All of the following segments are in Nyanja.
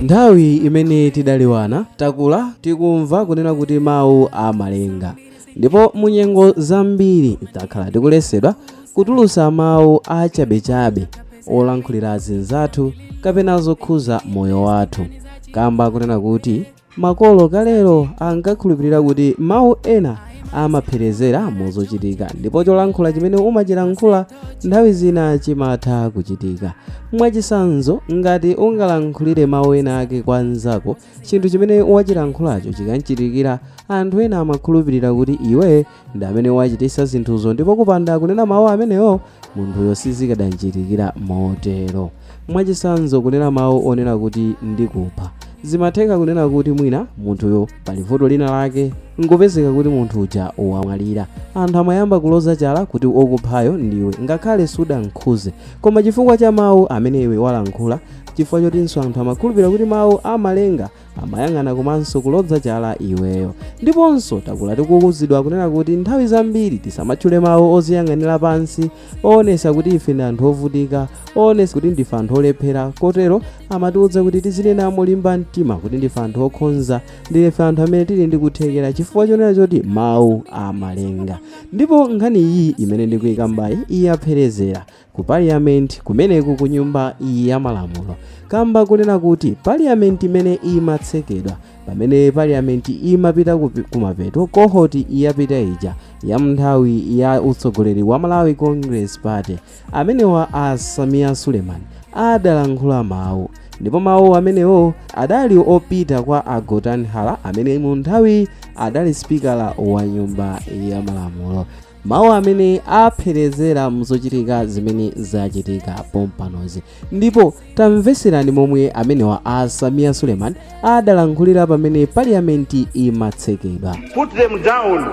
Nthawi imene tidaliwana takula tikumva kunena kuti mawu amalenga, ndipo munyengo zambiri takhala tikuletsedwa kutulutsa mawu achabechabe olankhulira azinzathu kapena zokhuza moyo wathu, kamba kunena kuti makolo kalero ankakhulupirira kuti mawu ena amapherezera muzochitika, ndipo cholankhula chimene umachilankhula nthawi zina chimatha kuchitika. Mwachitsanzo, ngati ungalankhulire mawu ena ake kwa anzako, chinthu chimene wachilankhulacho chikanchitikira, anthu ena amakhulupirira kuti iwe ndi amene wachititsa zinthuzo, ndipo kupanda kunena mawu amenewo munthuyo sizikadamchitikira motero. Mwachitsanzo, kunena mawu onena kuti "ndikupha", zimatheka kunena kuti mwina munthuyo pali vuto lina lake, nkupezeka kuti munthu uja wamwalira. Anthu amayamba kuloza chala kuti okuphayo ndiwe, ngakhale sudankhuze, koma chifukwa cha mawu amene iwe walankhula, chifukwa chotinso anthu amakhulupirira kuti mawu amalenga, amayang'ana komanso kuloza chala iweyo. Ndiponso takula tikuwuzidwa kunena kuti nthawi zambiri tisamatchule mawu oziyang'anira pansi, oonesa kuti ife ndi anthu ovutika, oonesa kuti ndife anthu olephera. Kotero amatiwuza kuti tizinena molimba mtima kuti ndife anthu okhonza, ndife anthu amene tili ndi kuthekera, chifukwa chonena choti mawu amalenga. Ndipo nkhani iyi imene ndikuyikambayi iyapherezera ku parliament kumeneku, ku Nyumba ya Malamulo, kamba kunena kuti parliament imene imatsekedwa, pamene parliament imapita kumapeto, cohort yapita ija ya nthawi ya utsogoleri wa Malawi Congress Party, amenewa a Sameer Suleman adalankhula mawu, ndipo mawu amenewo adali opita kwa a Gotani Hara amene mu nthawi adali spikala wa Nyumba ya Malamulo, mawu amene apherezera mzochitika zimene zachitika pompanozi. Ndipo tamveserani momwe amenewa a Sameer Suleman adalankhulira pamene parliament imatsekedwa. Put them down.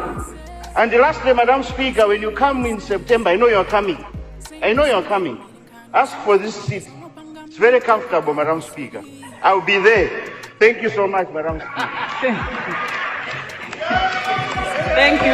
And lastly, Madam Speaker, when you come in September, I know you are coming. I know you are coming. Ask for this seat. It's very comfortable, Madam Speaker. I'll be there. Thank you so much, Madam Speaker. Thank you.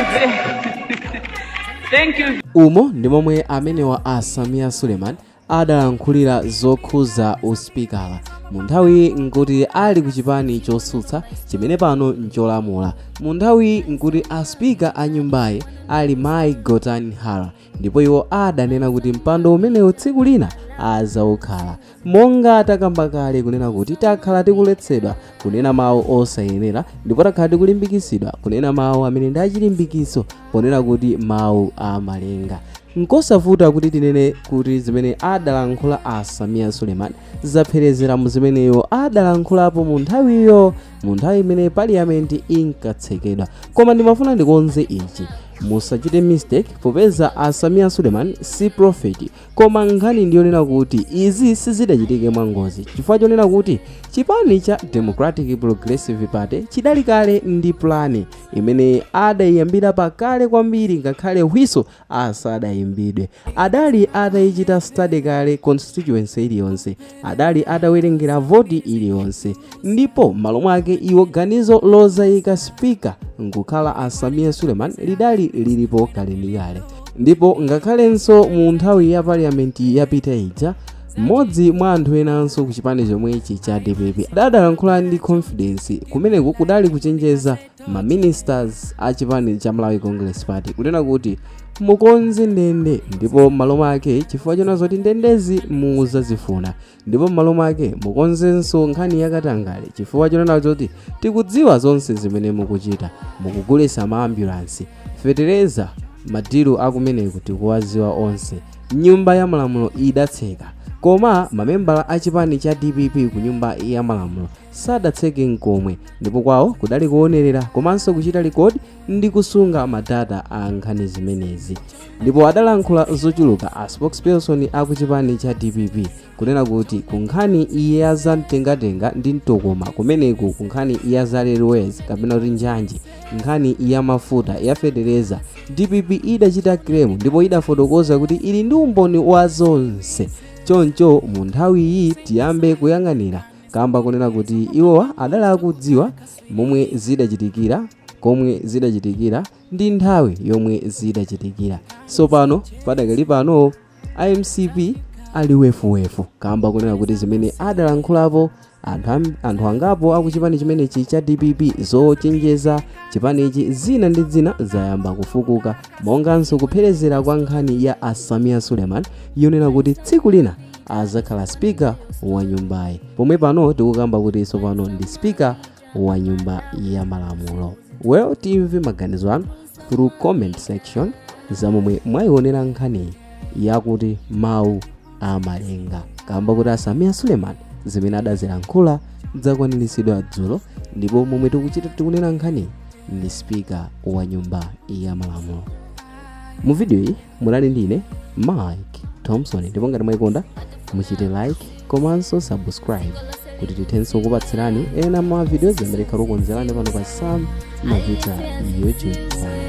Thank you. Umo ndi momwe amenewa a Sameer Suleman adalankhulira zokhuza uspikala mu nthawi nkuti ali ku chipani chotsutsa chimene pano ncholamula, mu nthawi nkuti aspika a nyumbayi ali Mai Gotani Hara, ndipo iwo adanena kuti mpando umenewu tsiku lina azawukhala. Monga takamba kale kunena kuti takhala tikuletsedwa kunena mawu osayenera, ndipo takhala tikulimbikitsidwa kunena mawu amene ndi achilimbikiso, ponena kuti mawu amalenga. Nkosavuta kuti tinene kuti zimene adalankhula a Sameer Suleman zapherezera mu zimeneyo adalankhulapo mu nthawiyo, mu nthawi imene parliament inkatsekedwa. Koma ndimafuna ndikonze ichi, musachite mistake, popeza a Sameer Suleman si prophet, koma nkhani ndiyonena kuti izi sizidachitike mwangozi, chifukwa chonena kuti chipani cha Democratic Progressive Party chidali kale ndi plan imene adayiyambira pakale kwambiri, ngakhale whiso asadayimbidwe. Adali atayichita study kale constituency iliyonse, adali atawerengera voti iliyonse, ndipo m'malo mwake iwo ganizo lozayika speaker nkukhala a Sameer Suleman lidali lilipo kale ndi kale. Ndipo ngakhalenso mu nthawi ya parliament yapita ija, mmodzi mwa anthu enanso ku chipani chomwechi cha DPP adalankhula ndi confidence. Kumeneku kudali kuchenjeza ma ministers a chipani cha Malawi Congress Party kunena kuti mukonze ndende, ndipo m'malo mwake, chifukwa chona zoti ndendezi muzazifuna, ndipo m'malo mwake mukonzenso nkhani yakatangale, chifukwa chonena zoti tikudziwa zonse zimene mukuchita, mukugulitsa ma ambulance, fetereza, ma deal akumeneku tikuwaziwa onse. Nyumba ya Malamulo idatseka, koma mamembala a chipani cha DPP ku Nyumba ya Malamulo sadatseke nkomwe, ndipo kwawo kudali kuonerera komanso kuchita record ndi kusunga ma data a nkhani zimenezi. Ndipo adalankhula zochuluka a spokesperson aku chipani cha DPP kunena kuti ku nkhani iye zamtengatenga ndi mtokoma kumeneku, ku nkhani ya za railways kapena kuti njanji, nkhani ya mafuta, ya fetereza, DPP idachita claim ndipo idafotokoza kuti ili ndi umboni wa zonse. Choncho mu nthawi iyi tiyambe kuyang'anira, kamba kunena kuti iwowa adali akudziwa momwe zidachitikira, komwe zidachitikira ndi nthawi yomwe zidachitikira. So pano padakali pano iMCP ali wefuwefu, kamba kunena kuti zimene adalankhulapo Anthu angapo akuchipani chimenechi cha DPP, zochenjeza chipanichi zina ndi zina zayamba kufukuka, monganso kupherezera kwa nkhani ya a Sameer Suleman yonena kuti tsiku lina azakhala spika wa nyumbayi, pomwe pano tikukamba kuti tsopano ndi spika wa Nyumba ya Malamulo. Well, timve maganizo anu through comment section zamomwe mwayionera nkhaniyi yakuti mawu amalenga, kamba kuti a Sameer Suleman zimene adazilankhula zakwaniritsidwa dzulo, ndipo momwe tikuchita tikunena nkhaniyi ndi spika wa Nyumba ya Malamulo. Mu video iyi munali ndine Mike Thompson, ndipo ngati mwayikonda muchite like komanso subscribe kuti tithenso kupatsirani ena ma videos amene tikhala kukonzerani pano pa Sam Mavita YouTube channel.